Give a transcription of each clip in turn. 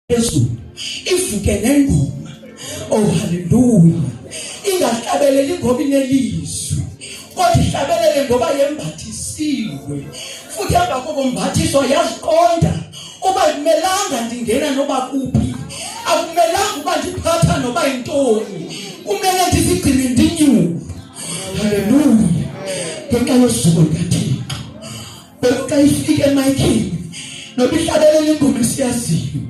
Phezulu ivuke nengoma. Oh haleluya. Ingahlabeleli ngoba inelizwi, kodwa ihlabelele ngoba yembathisiwe, futhi emva kokumbathiswa yaziqonda uba kumelanga ndingena noba kuphi, akumelanga uba ndiphatha noba yintoni, kumele ndizigcine ndinyulu. Haleluya, ngenxa yozuko lukaThixo. Bekuxa ifika emayikini noba ihlabelela ingoma esiyaziyo,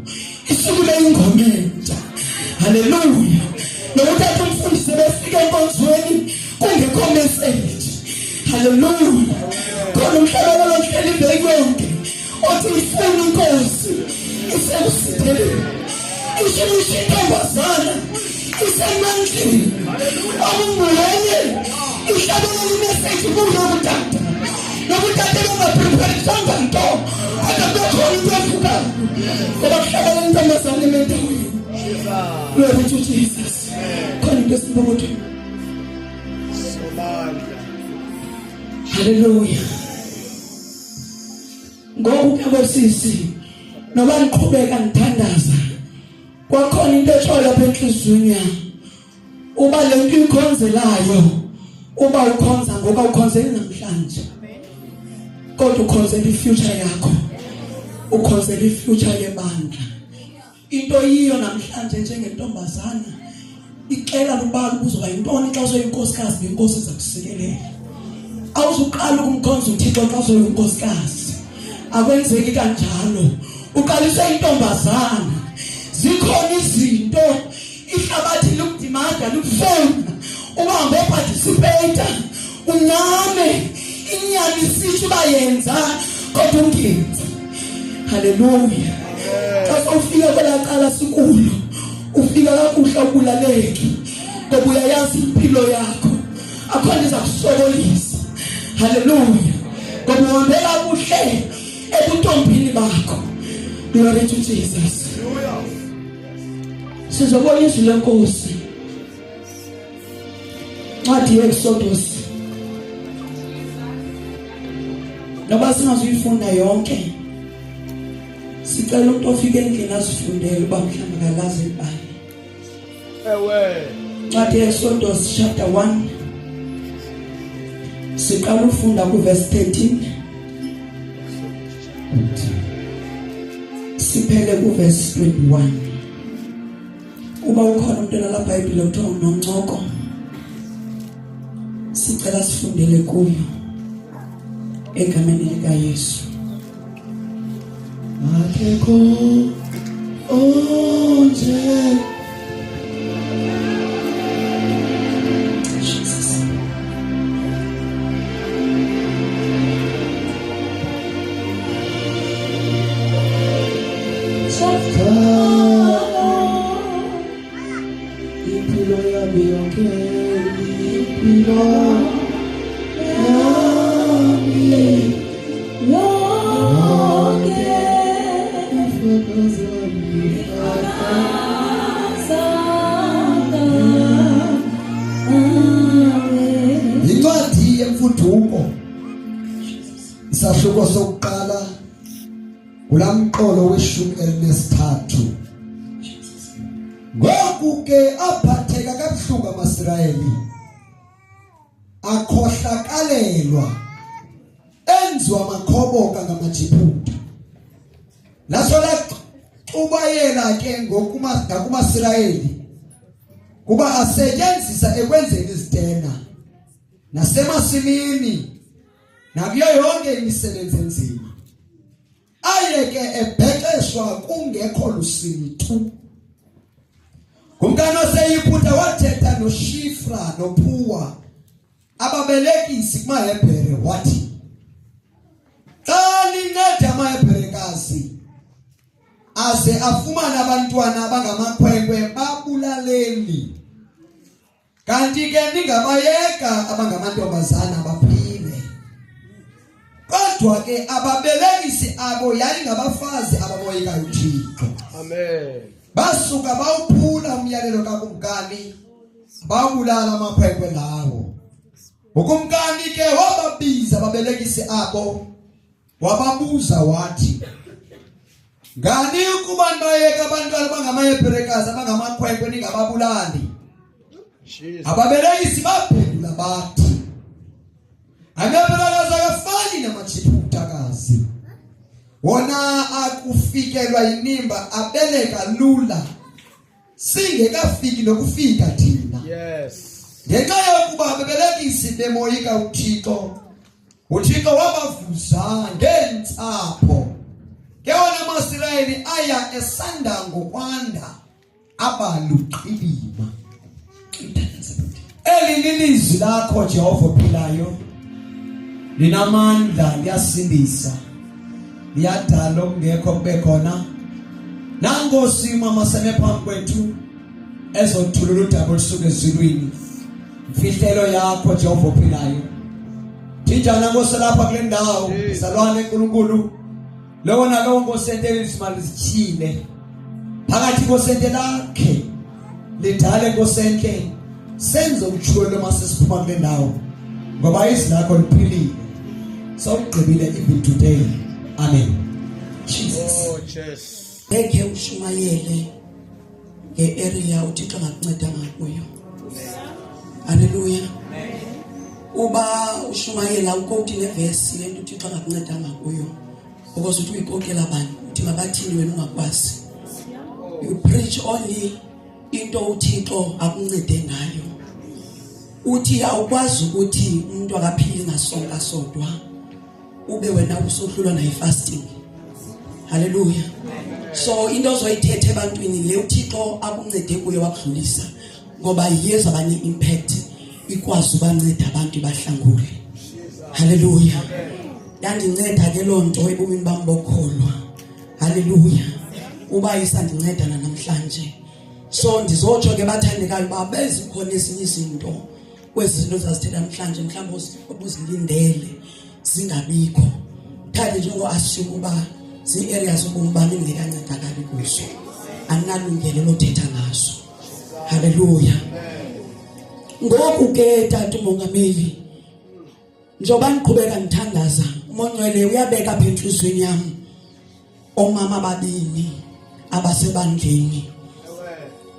isukume ingoma entsha. Haleluya. Nokuthatha umfundisi befika enkonzweni kungekho message. Haleluya. Khona umhlabelelo ohleli iveki yonke othi ifuna inkosi isekusitheleni, isho isho intombazana isemandleni okunguyenye ihlabelela imeseji kuyo kutata nokutata bengapreparisanga nto, kodwa kubekhona into evukayo ngoba kuhlabelela intombazana emendaweni. Glory to Jesus. Khona into esimbokotweni. Haleluya. Ngoku ke bosisi, noba ndiqhubeka ndithandaza, kwakhona into etshoyo lapha entliziyweni yam uba le nto uyikhonzelayo, uba ukhonza ngoku, awukhonzeli namhlanje, kodwa ukhonzela ifuture yakho, ukhonzela ifuture yebandla. Into yiyo namhlanje njengentombazana ixela lubala ubuzoba yintoni xa usoyinkosikazi, nenkosi iza kusikelela. Awuzuqala ukumkhonza uThixo xa usoyinkosikazi, akwenzeki kanjalo. Uqalise intombazana, zikhona izinto ihlabathi likudimanda, likufuna uhambe oparticipate, uncame inyama isitsho uba yenza, kodwa ungenzi. Haleluya. Xa sowufika kwelaa cala sikulo, ufika kakuhle, ubulaleki, ngoba uyayazi impilo yakho, akho nto iza kusokolisa. Haleluya, ngoba uhambe kakuhle ebuntombini bakho. Glory to Jesus. Sizobona izwi lenkosi, ncwadi yeExodus, noba singazuyifunda yonke, sicela umuntu ofika endlini azifundele uba mhlawumbe akalazi ibali. Ewe. Ncwadi yeExodus chapter 1, siqala ufunda kuverse 13 siphele kuverse 21. Uba ukhona umuntu olala Bhayibhile kuthiwa unoncoko, sicela sifundele kuyo egameni likaYesu. Akekho onje. Jesus. Impilo yami yonke, impilo yami yonke ifakaza. Incwadi yemfuduko, isahluko sokuqala, kulamqolo weshumi elinesithathu. Ngoku ke aphatheka kabuhlungu amaSirayeli, akhohlakalelwa, enziwa amakhoboka ngamaJiphutha. Laso laxubayela ke ngokuma ngakumaSirayeli, kuba asetyenzisa ekwenzeni izitena nasemasimini nakuyo yonke imisebenzi enzima. Aye ke ebhexeshwa kungekho lusini tu. Kumkani waseYiputa wathetha noShifra noPhuwa, ababelekisi kumaHebhere, wathi, xa ninceda amaHebherekazi aze afumane abantwana abangamakhwenkwe, babulaleni, kanti ke ningabayeka abangamantombazana baphile. Kodwa ke ababelekisi abo yayingabafazi abamoyikayo uThixo. Amen. Basuka bawuphula umyalelo kakumkani, bawubulala amakhwenkwe lawo. Ukumkani ke wababiza ababelekisi abo, wababuza wathi, Ngani ukuba nibayeka abantwana bangamaHebherekazi abangamakhwenkwe ningababulali? Ababelekisi baphendula bathi, AmaHebherekazi akafani namaJiphutakazi. Wona akufikelwa yinimba abeleka lula singekafiki nokufika thina. Yes. Ngenxa yokuba ababelekisi bemoyika uThixo, uThixo wabavuza ngeentsapho. Ke wona amaSirayeli aya esanda ngokwanda abaluqilima. Eli lilizwi lakho Jehova ophilayo, linamandla, liyasindisa, liyadala okungekho kube khona. Nankosi umama seme phambi kwethu ezothulula udaba olusuka ezulwini. Mfihlelo yakho Jehova ophilayo. Thinjana Nkosi lapha kule ndawo, mzalwane uNkulunkulu. Lowo nalowo Nkosi ente izimali zityhile. Phakathi Nkosi ente lakhe lidale Nkosi enhle senze uchulo uma sesiphuma kule ndawo ngoba izwi lakho liphilile. Sokugqibile even today. Amen. Jesus. Oh, Jesus. Ngeke ushumayele nge-area uThixo angakunceda ngakuyo. Haleluya. Uba ushumayela ukoti nevesi lento uThixo angakunceda ngakuyo. Because uthi uyikokela bani? Uthi mabathini wena ungakwazi. You preach only into uThixo akuncede ngayo. Uthi awukwazi ukuthi umuntu akaphili ngasonka sodwa. Ube wena usohlulwa nayi fasting. Haleluya. So into ozoyithetha ebantwini le uThixo akuncede kuyo wakudlulisa ngoba yiyeza bane impact ikwazi ubanceda abantu ibahlangule. Haleluya. Yandinceda ke loo nto ebomini bam bokholwa. Haleluya. Uba isandinceda namhlanje. So ndizotsho ke bathandekayo uba bezikhona ezinye izinto kwezi zinto zazithetha namhlanje mhlawumbi obuzilindele zingabikho. Thathe njengoassume uba zii-areas ubomi bam endingekancedakali kuzo, andinalungelo lothetha ngazo. Haleluya. Ngoku ke tata umongameli, njengoba ndiqhubeka ndithandaza, uMongcwele uyabeka apha entliziyweni yam omama ababini abasebandleni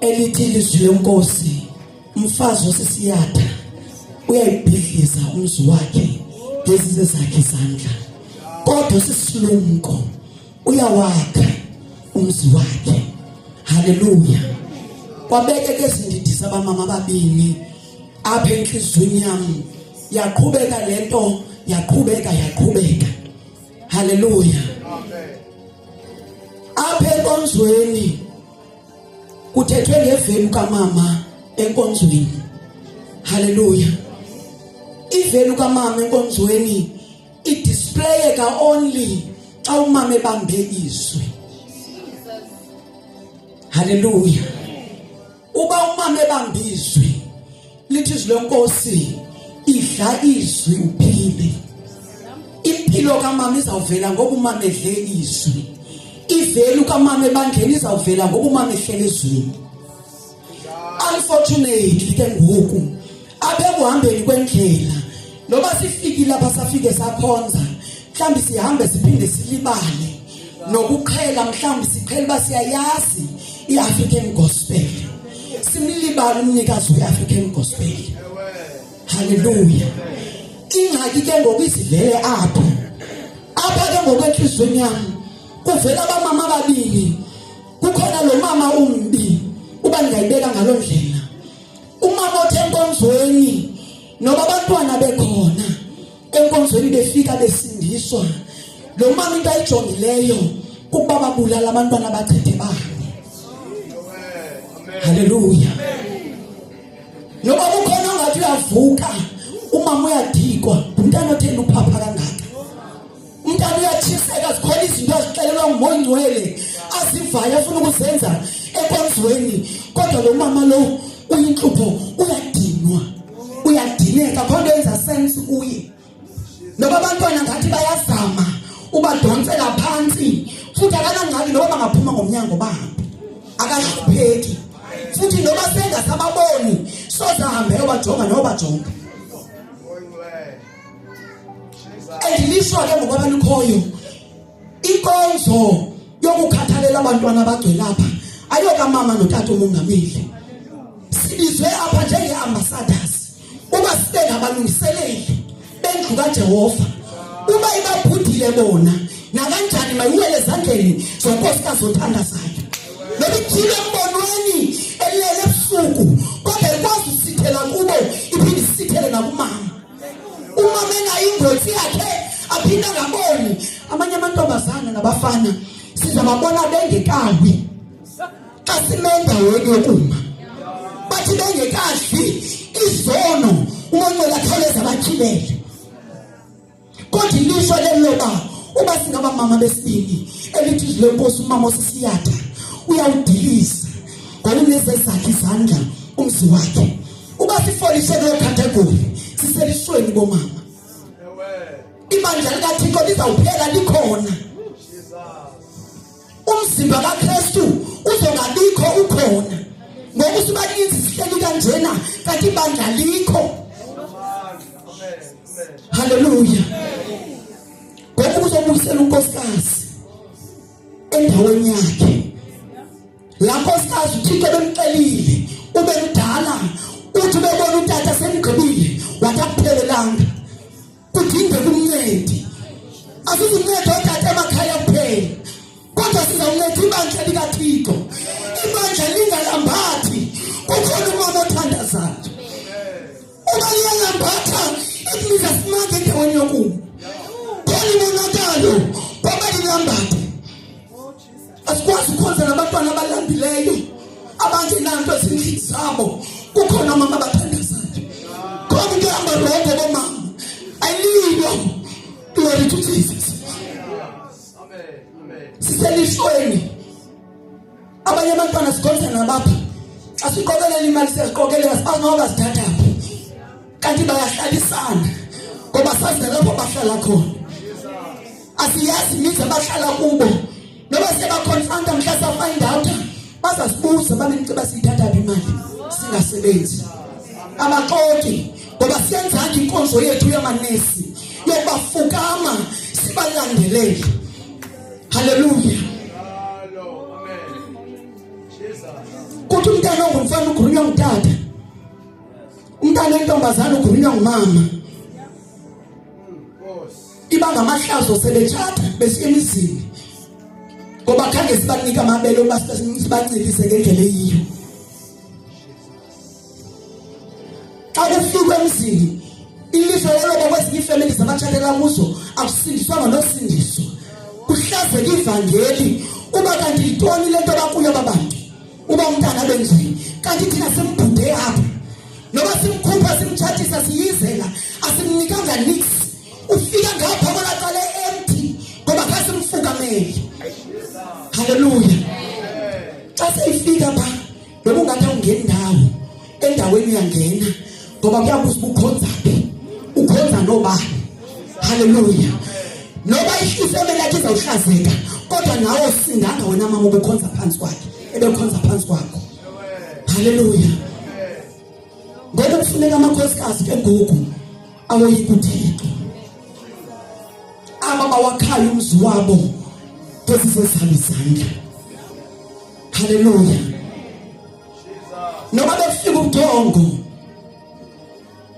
elithi ilizwi lenkosi, umfazi osisiyatha uyayibhidliza umzi wakhe ngezizwe zakhe izandla, kodwa sisilumko uyawakha umzi wakhe. Haleluya. Kwabeke ke ezindidi zabamama ababini apha entliziyweni yam, yaqhubeka le nto, yaqhubeka, yaqhubeka. Haleluya. Apha enkonzweni kuthethwe ngevelu kamama enkonzweni. Haleluya. Ivelu kamama enkonzweni idisplayeka only xa umama ebambe izwi. Haleluya. Uba umama ebambe izwi, lithi izwi lenkosi, idla izwi uphile. Impilo kamama izawuvela ngoba umama edle izwi. Ivelu kamama ebandleni izawuvela ngoba umama ehlele ezwini. Unfortunately ke ngoku apha ekuhambeni kwendlela, noba sifikile apha safike sakhonza, mhlawumbi sihambe siphinde silibale nokuqhela, mhlawumbi siqhela uba siyayazi i-African gospel, simlibale umnikazi we-African gospel. Haleluya. Ingxaki ke ngoku izivele apho apha ke ngoku entliziyweni yam kuvela abamama ababini. Kukhona lo mama umbi, uba ndingayibeka ngaloo ndlela, umama othe enkonzweni noba abantwana bekhona enkonzweni befika besindiswa, lo mama into ayijongileyo kukuba babulala abantwana abachithe bahambe. Haleluya. Noba kukhona ongathi uyavuka, umama uyadikwa ngumntana otheni uphapha kangaka. Umntana uyatshiseka, zikhona izinto azixelelwa nguMongcwele azivayo afuna ukuzenza enkonzweni, kodwa lo mama lo uyintlupho, uyadinwa, uyadineka, akho nto yenza sense kuye. Noba abantwana ngathi bayazama ubadonsela phantsi, futhi akanangxaki noba bangaphuma ngomnyango bahambe, akahlupheki. Futhi noba sengasababoni soze ahambe yobajonga nobajonga. Andilishwa ke ngokwaba likhoyo inkonzo yokukhathala. ukhathalela abantwana abagcwele apha ayokamama notata umongameli. Sibizwe apha njenge-ambassadors uba sibe ngabalungiseleli bendlu kaJehova. Uba ibabhudile bona nakanjani mayiwele ezandleni zonkosikazi othandazayo. Noba ityhilwe embonweni elele ebusuku kodwa ikwazi usithela kubo iphinde isithele nakumama. Umama enayo ingotsi yakhe aphinde angaboni. Amanye amantombazana nabafana sizababona bengekawi xa sime endaweni yokuma bathi bengekadli izono umonqela akhawuleza batyhilele. Kodwa ilishwa leloba uba singabamama besibini elithi izwi lenkosi umama osisiyatha uyawudilisa ngoba unezezakhe izandla umzi wakhe. Uba sifolise kulo category siselishweni bomama. Ibandla likaThixo lizawuphela likhona. Umzimba kaKristu uzongabikho ukhona. Ngoba usubaninzi sihleli kanjena kanti ibandla likho. Haleluya. Ngoba uzobuyisela unkosikazi endaweni yakhe. La nkosikazi uThixo bemxelile ube mdala uthi bebona utata semgqibile wathi akuphelelanga. Kudingeka umncedi. Asizunceda otata emakhaya kuphela. Kodwa sizawunceda ibandla likaThixo. Ibandla lingalambathi. Kukhona umama othandazayo. Uba liyalambatha ikubiza simanga endaweni yokuma. Khona imonakalo ngoba lilambathe. Asikwazi ukukhonza nabantwana abalambileyo abangenanto ezindlini zabo. Kukhona omama abathandazayo. Khona into ehamba rongo bomama. Ayililo. Glory to Jesus. Siselishweni. Abanye abantwana sikhonza nabapha. Xa siqokelela imali siyaziqokelela sibazi noba bazithatha phi. Kanti bayahlalisana ngoba sazi nalapho bahlala khona. Asiyazi imizi abahlala kubo. Noba siyabaconfronta mhla sa find out bazasibuza babeniceba siyithatha phi imali singasebenzi. Abaxoki ngoba siyenzanga inkonzo yethu yamanesi yokubafukama sibalandelele. Haleluya. Kuthi umntana ongumfana ugrunywa ngutata. Umntana entombazana ugrunywa ngumama. Iba ngamahlazo sebetshata besiya emizini. Ngoba khange sibanike amabele uba sibancedise ngendlela eyiyo. Xa kufikwa emzini ilizwe leloba kwezinye iifemeli zabatshatela kuzo akusindiswanga nosindiswa. Kuhlazeka ivangeli uba kanti yintoni le nto bakuyo aba bantu uba umntana benjeni kanti thina simbhude apha noba simkhupha simtshatisa siyizela asimnikanga nix ufika ngapha kwelaqala empty ngoba khasimfukameli. Haleluya. Xa seyifika pha noba ungathi awungeni ndawo endaweni uyangena ngoba kuyabuza uba ukhonza phi ukhonza nobani. Haleluya. Noba ifemeli yakhe izawuhlazeka kodwa nawe usindanga wena mama ubukhonza phantsi kwakhe ebekhonza phantsi kwakho. Haleluya. Ngoku kufuneka amakhosikazi ke ngoku awoyika uThixo aba bawakhayo umzi wabo ngezizezalo izandla. Haleluya. Noba bekufika ubuthongo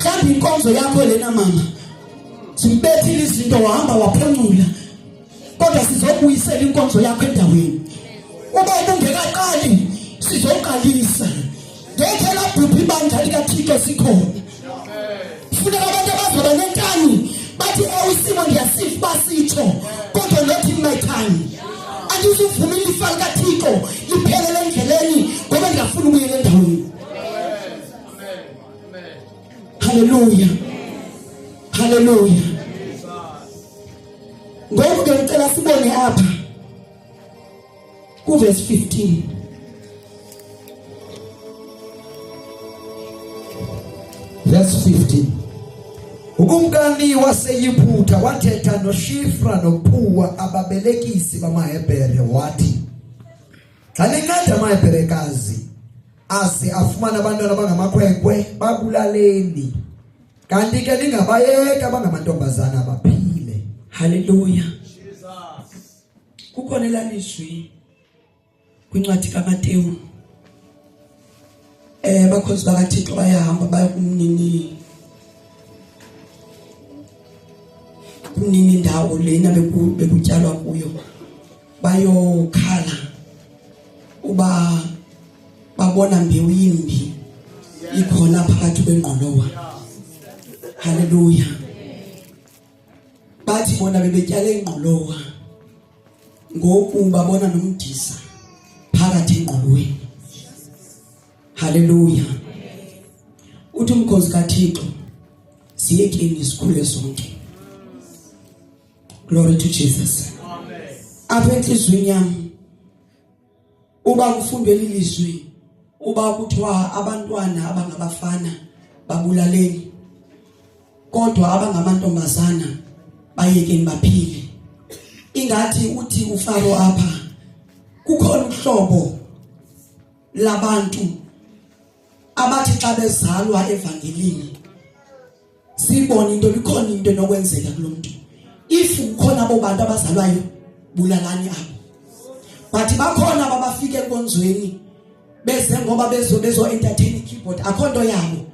mhlawumbi inkonzo yakho lena mama zimbethile izinto wahamba waphencula kodwa sizobuyisela inkonzo yakho endaweni. Uba ubungekaqali sizoqalisa. Ngeke labhubha ibandla likaThixo sikhona. Funeka abantu abazoba nenkani bathi ewe isimo ndiyasiva uba sitsho kodwa not in my time. Andizuvuma ilifa likaThixo liphelele endleleni ngoba ndingafuni ubuyela endaweni. Haleluya. Haleluya. Ngoku ke ngicela sibone apha kuverse 15. Verse 15. Ukumkani waseYiphutha wathetha noShifra noPuwa ababelekisi bamaHebhere wathi, Xa ninceda amaHebherekazi aze afumane abantwana abangamakhwenkwe babulaleni, kanti ke ningabayeki abangamantombazana baphile. Haleluya. Kukhona elalizwi Kwincwadi kaMateyu eh abakhonzi bakaThixo bayahamba baya kumnini kumnini indawo lena bekutyalwa kuyo bayokhala uba babona mbewu yimbi ikhona phakathi kwengqolowa. Haleluya. Bathi bona bebetyala ingqolowa, ngoku babona nomdiza phakathi engqoloweni. Haleluya. Uthi umkhozi kaThixo, ziyekeni zikhule zonke. Glory to Jesus. Apha entliziyweni yam uba kufundwe lilizwi uba kuthiwa abantwana abangabafana babulaleni, kodwa abangamantombazana bayekeni baphile. Ingathi uthi uFaro apha kukhona uhlobo labantu abathi xa bezalwa evangelini sibone into ikhona into enokwenzeka kulo muntu. If kukhona abo bantu abazalwayo, bulalani abo. But bakhona ababafika enkonzweni beze ngoba bezo bezo entertain keyboard, akho nto yabo,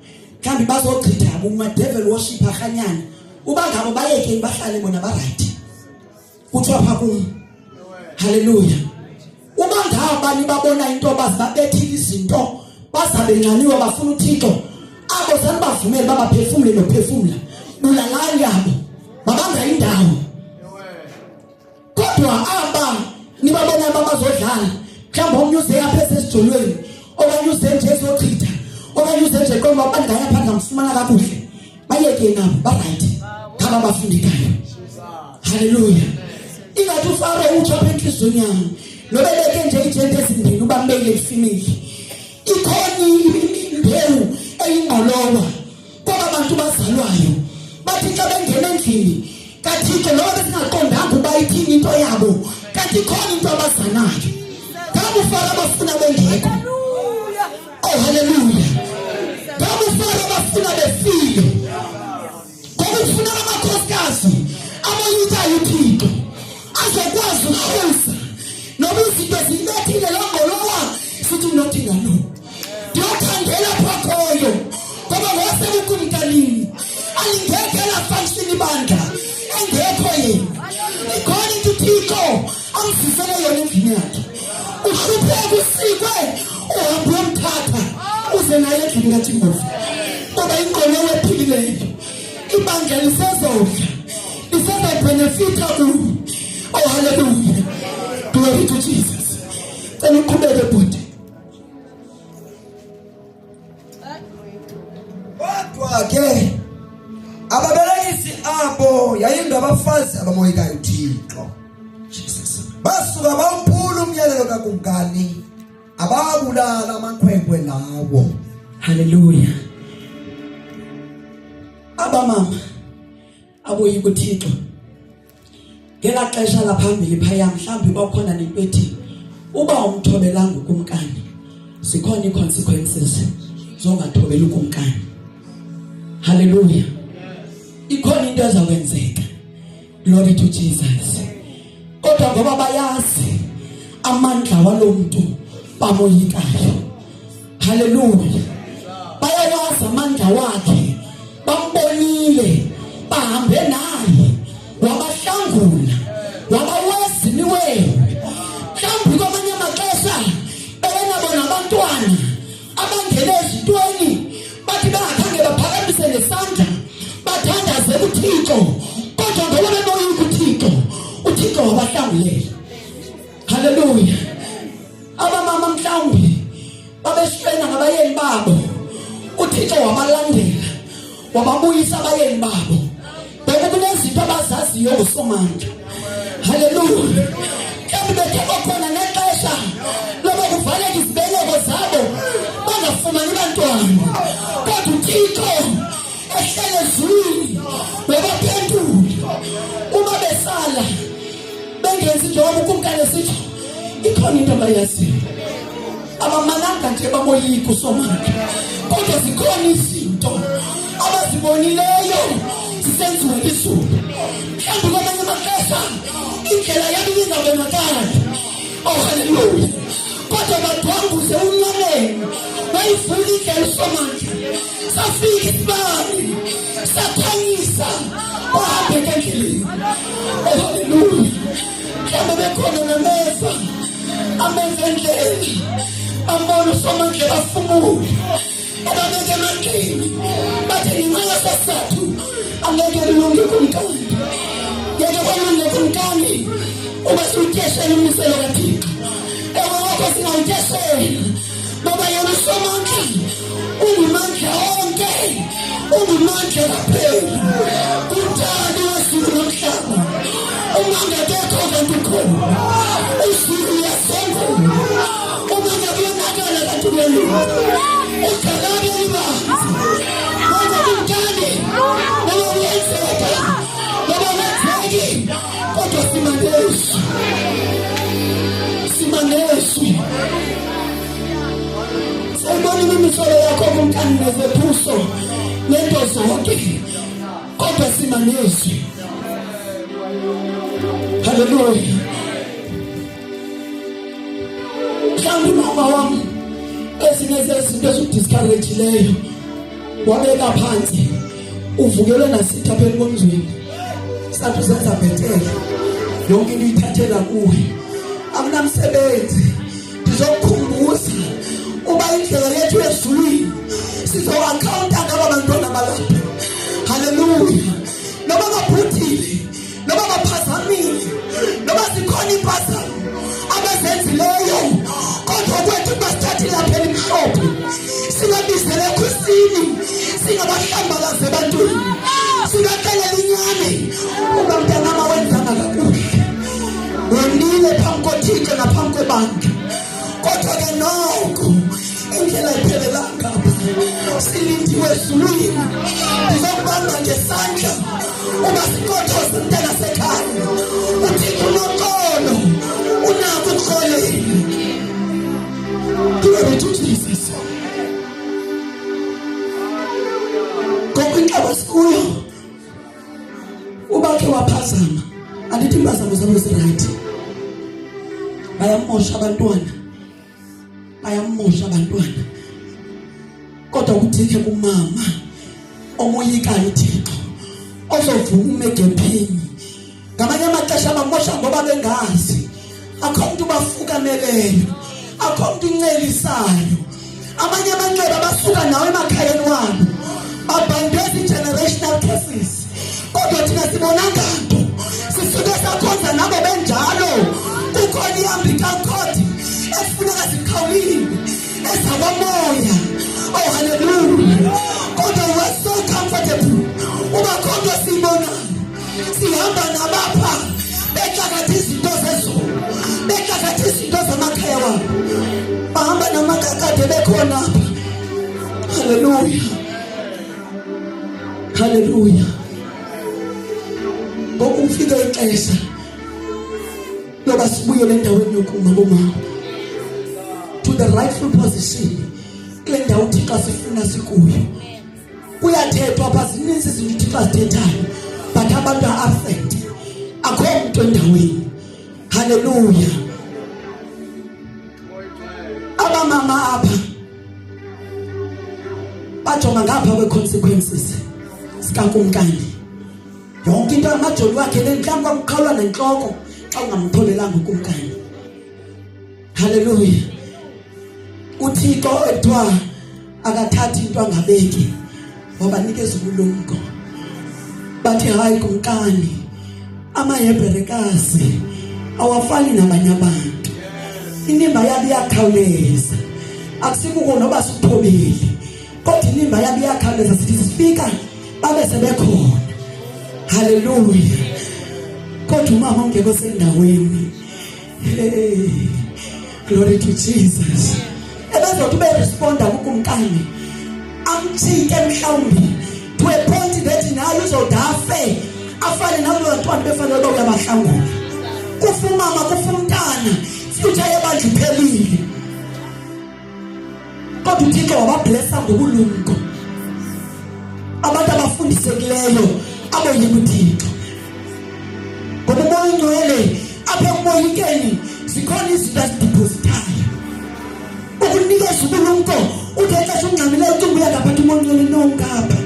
mhlawumbi bazochitha buma devil worship arhanyana. Uba ngabo bayekeni bahlale bona, ba right. Kuthiwa pha kum, haleluya, uba ngaba nibabona into bazibabethile izinto bazabe nxaniwe bafuna uThixo, abo sanibavumele babaphefumule nophefumula, bulalani abo, babanga indawo. Kodwa aba nibabona babazodlala, mhlawumbi omnye uze apha esesijolweni, okanye uze nje ezochitha, okanye uze nje qomba bandaya phandle amfumana kakuhle, bayeke nabo, ba-right ngaba bafundekayo. Haleluya. Ingathi uFaro utsho apha entliziyweni yam, nobebeke nje iijenti ezimbini ubambeke ifimili, ikhona imbewu eyingqolowa kwaba bantu bazalwayo, bathi xa bengena endlini kaThixo noba besingaqondanga uba ithini into yabo, kanti ikhona into abazanayo. Ngaba uFaro abafuna bengekho. Oh, haleluya. Ngaba uFaro abafuna befile, ngoba kufuneka amakhosikazi amoyikayo uThixo azokwazi ukuhluza noba izinto ziyibethile loo ngqolowa. Sithi nothi ngalo ndiyokhangela phakhoyo, ngoba ngowasebukumkanini alingekho ela function ibandla engekho yena. Ikhona into uThixo amzisele yona endlini yakhe. Uhlupheka usikwe, uhambe uyomthatha uze naye endlini kaJehova, ngoba ingqolowa ephilileyo ibandla lisezodla, lisezobhenefitha kuyo. Oh, haleluya, glory to Jesus. Cela uqhubeke, bhuti. Kodwa ke ababelekisi abo yayingabafazi abamoyikayo uThixo. Jesus. Basuka bawuphula umyalelo kakumkani, ababulala amakhwenkwe lawo. Haleluya. Abamama aboyika uThixo ngelaa xesha laphambili phaya, mhlawumbi kwakhona nento ethi uba umthobelanga ukumkani zikhona ii-consequences zongathobeli ukumkani. Haleluya. Ikhona into ezakwenzeka. Glory to Jesus. Kodwa ngoba bayazi amandla walo mntu bamoyikayo, haleluya, bayawazi amandla wakhe, bambonile, bahambe naye, wabahlangula, wabaweza imiwewe. Mhlawumbi kwamanye amaxesha bebenabo nabantwana abangene ezintweni, bathi bengakhange baphakamise nesandla bathandaze kuThixo, kodwa ngoba beboyika uThixo, uThixo wabahlangulela. Haleluya. Abamama mhlawumbi babeshwena ngabayeni babo, uThixo wabalandela, wababuyisa abayeni babo, ngoba kunezinto abazaziyo nguSomandla. Haleluya. Mhlawumbi bethe bakhona nexesha loba kuvaleka izibeleko zabo, bangafumani bantwana, kodwa uThixo ehlele ezulwini wabaphendula. Uma besala bengenzi njengoba ukumkani esitsho, ikhona into abayaziyo. Abamananga nje bamoyika uSomandla, kodwa zikhona izinto abazibonileyo zisenziwe lizulu. Mhlawumbi kwamanye amaxesha indlela yabo ibingabonakali. Oh, haleluya. Kodwa badwanguze unyameni wayivula indlela uSomandla. Safika isibani sakhanyisa wahambeka endleleni. Oh, haleluya. Mhlawumbe bekhona nameva amenza endlela ambona uSomandla bafumule ababeke emandleni bathi ngenxa yesesathu angeke lilunge kumkani ngeke kwalunge kumkani uba siwutyeshela ummiselo kaThixo. Ewe wakho singawutyeshela ngoba yena uSomandla ungumandla onke, ungumandla kapheli kumdali wezulu nomhlaba. Uma ngekekho kanti ukhona, uzulu uyasongela. Uma ngekuyonakala kanti uyalunga, ugcalake libanzi kodwa kumkani noma kuyenzeka noma kwenzeki, kodwa simanesu simanesu Sayibona imimisolo yakho kumkani nezethuso nento zonke, kodwa sima nezwi. Haleluya. Mhlawumbi mama wam ezinye zezinto ezidiscourage'ileyo wabeka phantsi uvukelwe nasithapheni komzweni sathi uzenza bhetele yonke into uyithathela kuwe akunamsebenzi. Ndizokukhumbuza uba indlela yethu ezulwini sizoakhawunta ngaba bantwana balapha. Haleluya. Noba babhuthile, noba baphazamile, noba zikhona iimpazamo abazenzileyo, kodwa kwethu basithathile lapha elimhlophe sibabizele ekhusini, singabahlambalazi ebantwini, sibaxelele inyani uba mntanam awenzanga kakuhle, wonile phambi koThixo naphambi kwebandla, kodwa ke noko indlela iphelelanga apha, silindiwe ezulwini. Ndizokubamba ngesandla uba sikothoze mntana sekhaya. UThixo unoxolo, unako ukuxolela. Glory to Jesus. Ngoku inxeba sikuyo ubakhe waphazama, andithi impazamo zabo zirayithi, bayamosha abantwana, bayamosha abantwana, kodwa kuthike kumama omoyikayo uThixo ozovuma egephini. Ngamanye amaxesha bamosha ngoba bengazi, akho mntu bafukameleyo, akho mntu incelisayo. Amanye amanxeba basuka nawo emakhayeni wabo, babhandwe zi-generational curses, kodwa thina sibonanga nto, sisuke sakhonza nabo benjalo. Kukhona i-umbilical cord ekufuneka ziqhawuliwe ezakwamoya. Oh, haleluya. Kodwa we are so comfortable uba khonto siyibonayo, sihamba nabapha bexakatha izinto zezulu, bexakatha izinto zamakhaya wabo, bahamba namakakade bekhona apha. Haleluya, haleluya. Ngoku kufike ixesha loba sibuyele endaweni yokuma bomama, to the rightful position, kule ndawo uThixo asifuna sikuyo. Kuyathethwa apha, zininzi izinto uThixo azithethayo, but abantu are absent, akho mntu endaweni. Haleluya. Abamama apha bajonga ngapha kwe-consequences sikakumkani, yonke into amajoni wakhe le, mhlawumbi kwakuqhawulwa nentloko xa ungamtholelanga ukumkani. Haleluya. UThixo ekuthiwa akathathi into angabeki, wabanikeza ubulumko, bathi hayi kumkani, amaHebherekazi awafani nabanye abantu, inimba yabo iyakhawuleza, akusikuko noba sikuthobile, kodwa inimba yabo iyakhawuleza, sithi sifika babe sebekhona. Haleluya. Kodwa umama ongekho sendaweni, hey, glory to Jesus, ebezothi uberesponda kukumkani amthinte mhlawumbi to a point that naye uzodafe afane nabo bantwana befanele uba uyabahlangula. Kufa umama, kufa umntana, future yebandla iphelile. Kodwa uThixo wabablessa ngobulumko abantu abafundisekileyo aboyika uThixo, ngoba uMoya oNgcwele apha ekumoyikeni zikhona izinto azidiphozithayo. Akunikeza ubulumko uthe xesha ungxamileyo ucinga uya ngapha umonqele no ngapha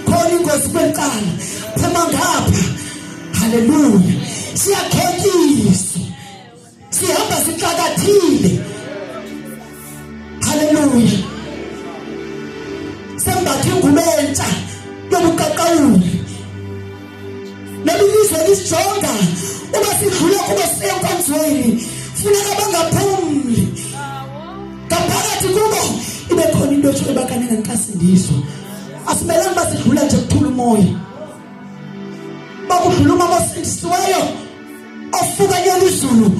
khona ingozi kweli cala phuma ngapha. Haleluya, siyakhotyiswa, sihamba sixakathile. Haleluya, sembatha ingubo entsha yobuqaqawuli. Nelilizwe lisijonga uba sidlula kubo siye enkonzweni, funeka bangaphumli ngaphakathi kubo ibe khona into etsho ebakanene nkasindiswa. Asimelanga uba sidlula nje kuthula umoya, bakudlula umama osindisiweyo ofukanyela izulu,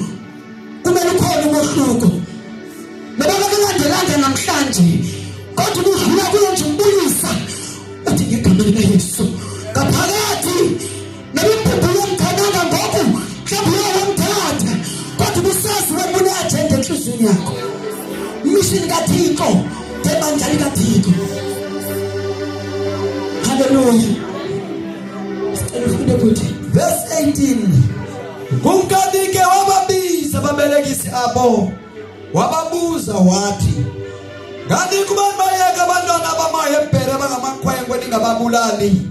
kumele ukhona umohluko. Noba bekulandelanga namhlanje, kodwa ubudlula kuyo nje umbulisa uthi ngegama likaYesu ngaphakathi. Noba imphumbulo yomthananga ngoku mhlawumbi uye wamthatha, kodwa ubusazi wena une-ajenda entliziyweni yakho, imishini kaThixo ngebandla likaThixo. Haleluya, sicela ufunde kuthi verse 18. Kumkani ke wababiza ababelekisi abo, wababuza wathi, ngani kuba nibayeka abantwana bamaHebhere abangamakhwenkwe ningababulali?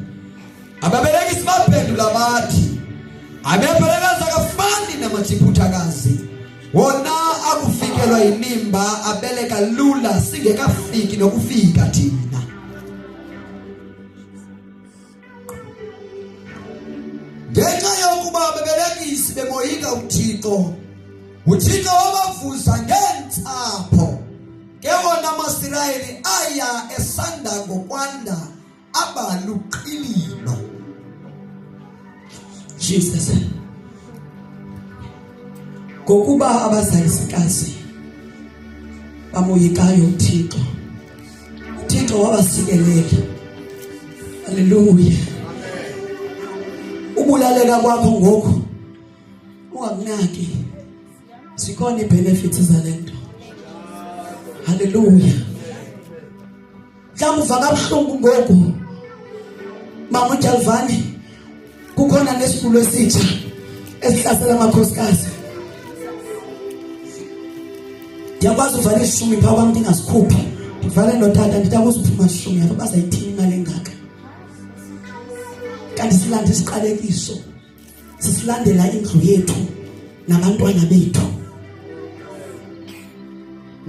Ababelekisi baphendula bathi, amaHebherekazi akafani namaJiputhakazi, wona akufikelwa yinimba abeleka lula singekafiki nokufika thina. Ngenxa yokuba ababelekisi bemoyika uThixo, uThixo wabavuza ngeentsapho. Ke wona amaSirayeli aya esanda ngokwanda aba luqilima. Jesus, ngokuba abazalisikazi bamoyikayo uThixo, uThixo wabasikelela. Haleluya. Ubulaleka kwakho ngoku ungakunaki, zikhona ii-benefits zale nto. Haleluya. Mhlawumbi uva kabuhlungu ngoku, mama uJalvani, kukhona nesigulo esitsha esihlasela amakhosikazi. Ndiyakwazi uvala ishumi phaa kwam, ndingazikhuphi, ndivale notata, ndithi akuzuphuma shumi apha, bazayithini imali engaka? Kanti silanda isiqalekiso, sisilandela indlu yethu nabantwana bethu.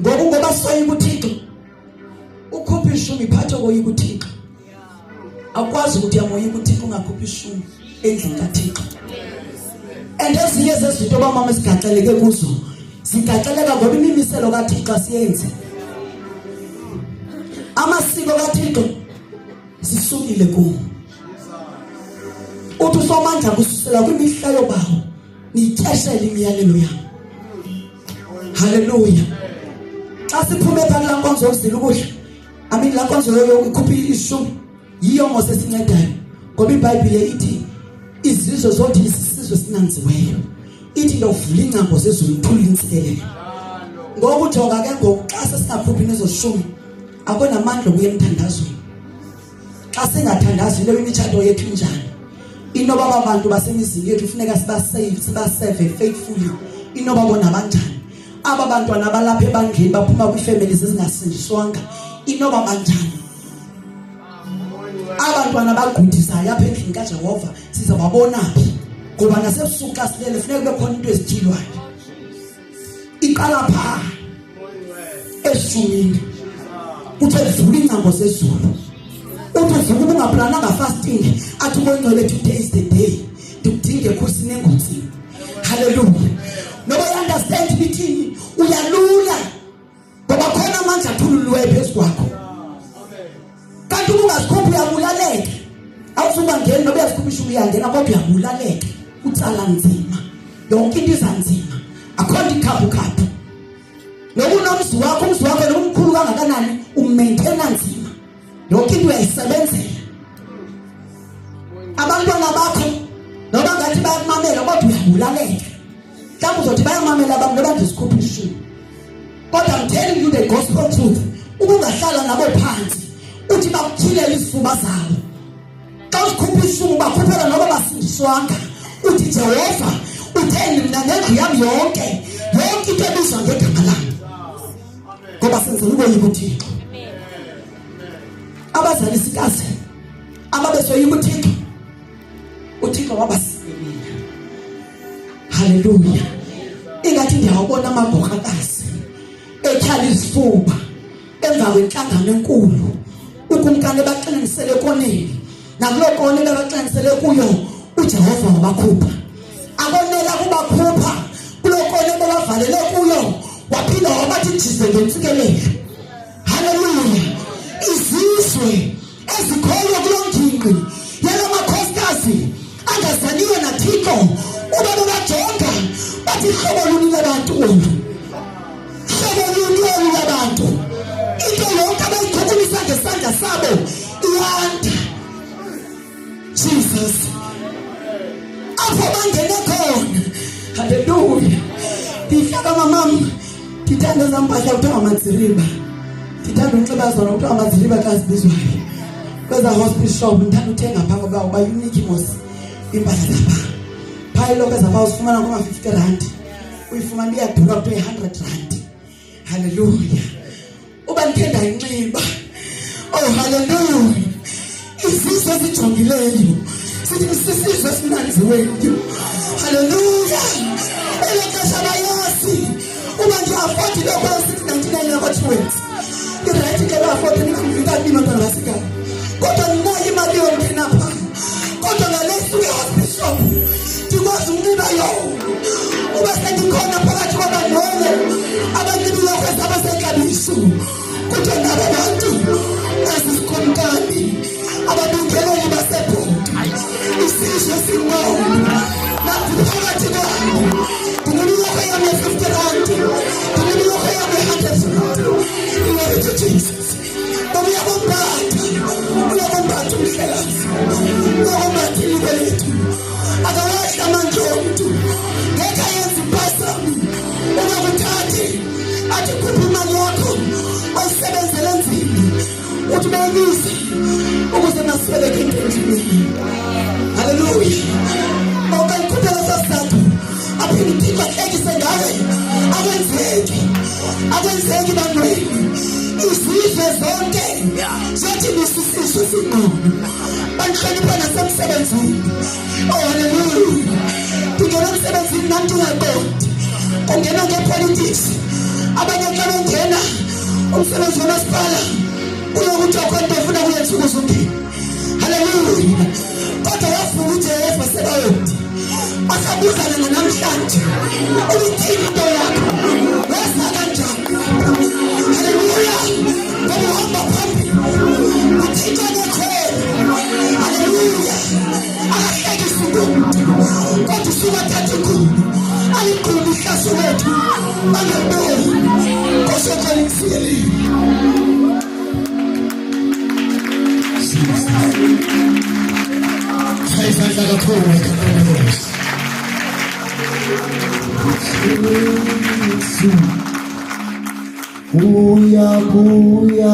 Ngoku ngoba soyika uThixo, ukhupha ishumi iphathe koyika uThixo. Akwazi ukuthi uyamoyika uThixo ungakhuphi ishumi endlini kaThixo. And ezinye zezinto obamama esigaxeleke kuzo, sigaxeleka ngoba imimiselo kaThixo asiyenzi, amasiko kaThixo sisukile kuwo. Uthi uSomandla, kususela kwimihla yobawo niyityeshele imiyalelo yam. Haleluya. Xa siphume phaa kulaa nkonzo yokuzila ukudla, I mean laa nkonzo yokukhupha ishumi, yiyo mos esincedayo, ngoba iBhayibhile ithi izizwe zothi isisizwe sinanziweyo, ithi ndovula iingcango zezulu thula intsikelelo. Ngoku jonga ke ngoku, xa sesingakhuphi nezo shumi, akho namandla okuya emthandazweni. Xa singathandazi, into imitshato yethu injani? Inoba aba bantu basemizini yethu funeka sibasave, sibaseve faithfully, inoba bona banjani? Aba bantwana balapha ebandleni baphuma kwiifemeli ezingasindiswanga, inoba banjani? Abantwana bagudisayo apha endlini kaJehova sizawabona phi? Ngoba nasebusuku xa silele funeka kube khona into ezityilwayo. Iqala phaa eshumini, kuthe vula iingcango zezulu, uthi uvuka ubungaplananga fasting, athi uboyingcwele, today is the day ndikudinge ekhusini engotsini. Haleluya. Noba uunderstand bithini, uyalula ngoba khona amandla athululiweyo phezu kwakho. Kanti ubungazikhuphi uyabulaleka, awuzubangeni noba uyazikhupha ishumi, uyangena kodwa uyabulaleka, utsala nzima, yonke into iza nzima, akho nto ikhaphukhaphu. Noba unomzi wakho, umzi wakho noba umkhulu kangakanani, umaintaina nzima, yonke into uyayisebenzela. Abantwana bakho noba ngathi bayakumamela, kodwa uyabulaleka. Mhlawumbi uzothi bayamamela abantu noba ndizikhupha ishumi, kodwa I'm telling you the gospel truth, ubungahlala nabo phansi uthi bakutyhilele izifuba zabo. Xa uzikhupha ishumi ubakhuphela noba basindiswanga, uthi Jehova utheni, mna nendlu yam yonke, yonke into ebizwa ngegama lam. Ngoba senzela ukoyika uThixo. Abazali sikaze ababesoyika uThixo, uThixo wabasikelela. Haleluya. Ingathi ndiyawubona amagorhakazi etyhala izifuba emva kwentlangano enkulu, ukumkani ebaxininisele koneni, nakuloo kone bebaxininisele kuyo uJehova wabakhupha. Akonela kubakhupha kuloo kone bebavalele kuyo, waphinda wabathi jize ngentsikelelo. Haleluya. Izizwe ezikhoyo kuloo ngingqi yala makhosikazi angazaniwe naThixo, uba bebajonga bathi hlobo luni labantu olu, hlobo luni olu labantu, into yonke abayichukumisa ngesandla sabo iyanda. Jesus, apho bangene khona. Haleluya. Ndihlala mamam, ndithanda ezaa mpahla kuthiwa ngamadziriba, ndithanda unxiba zona kuthiwa ngamadziriba xa zibizwayo kweza hospice shop. Ndithanda uthenga phaa ngoba uba unique mos iimpahla zapha phaa. Iloko zapha uzifumana ngoma-50 rand, uyifumana iyadura kuthiwa i-100 rand. Haleluya. Uba ndikhe ndayinxiba, oh haleluya, izizwe ezijongileyo sithi sisizwe esinanziweyo. Haleluya. Elo xesha bayazi uba ndiafodi lokho sithi 99 yakwa-Truworths irayithi ke, baafodi ningamvintani bantwana basekhaya, kodwa ndinayo imali yongena phaa. Kodwa ngale suke hospice ndikwazi unxiba yona, uba sendikhona phakathi kwabangcwele abanxibiloko zabo zexabiso, kuthiwa nabo bantu ezisikumkani, ababingeleli basebhodi, isizwe singqondo. Naphakathi kwabo ndinemilomo yam ye-50 rand, ndinemilomo yam ye-100 rand. Glory to Jesus. Ngoba uyakumbatha, uyakumbatha umhlekazi, uyakumbatha ilizwe lethu. Akawahla amandla omntu, ngeke ayenze impazamo. Ungakuthathi athi khupha imali yakho oyisebenzele nzima, uthi beyibise ukuze nasweleke into endlini. Haleluya. Mawukayikhuphela sasizathu, aphinde uThixo ahlekise ngawe. Akwenzeki, akwenzeki bantwini. Izizwe zonke ziyathi nisisizwe singqondo, bandihlonipha nasemsebenzini. Oh haleluya. Ndingena emsebenzini nam ndingaqondi kungena ngepolitics. Abanye xa bengena umsebenzi womasipala kuyokuthi akho nto efuna kuyenza ukuze ungene. Haleluya. Kodwa wavuka uJehova Sebawoti, basabuzana nanamhlanje, ubithini into yakho, weza kanjani? Haleluya. Ngoba uhamba phambili uThixo nekhona. Haleluya. Akahlekisi ngomntu, kodwa usuke athathe ingubo aligqume ihlazo lethu bangaliboni. Nkosi yoxolo ikusikelele. Shaya izandla kakhulu egameni leNkosi. Uyabuya.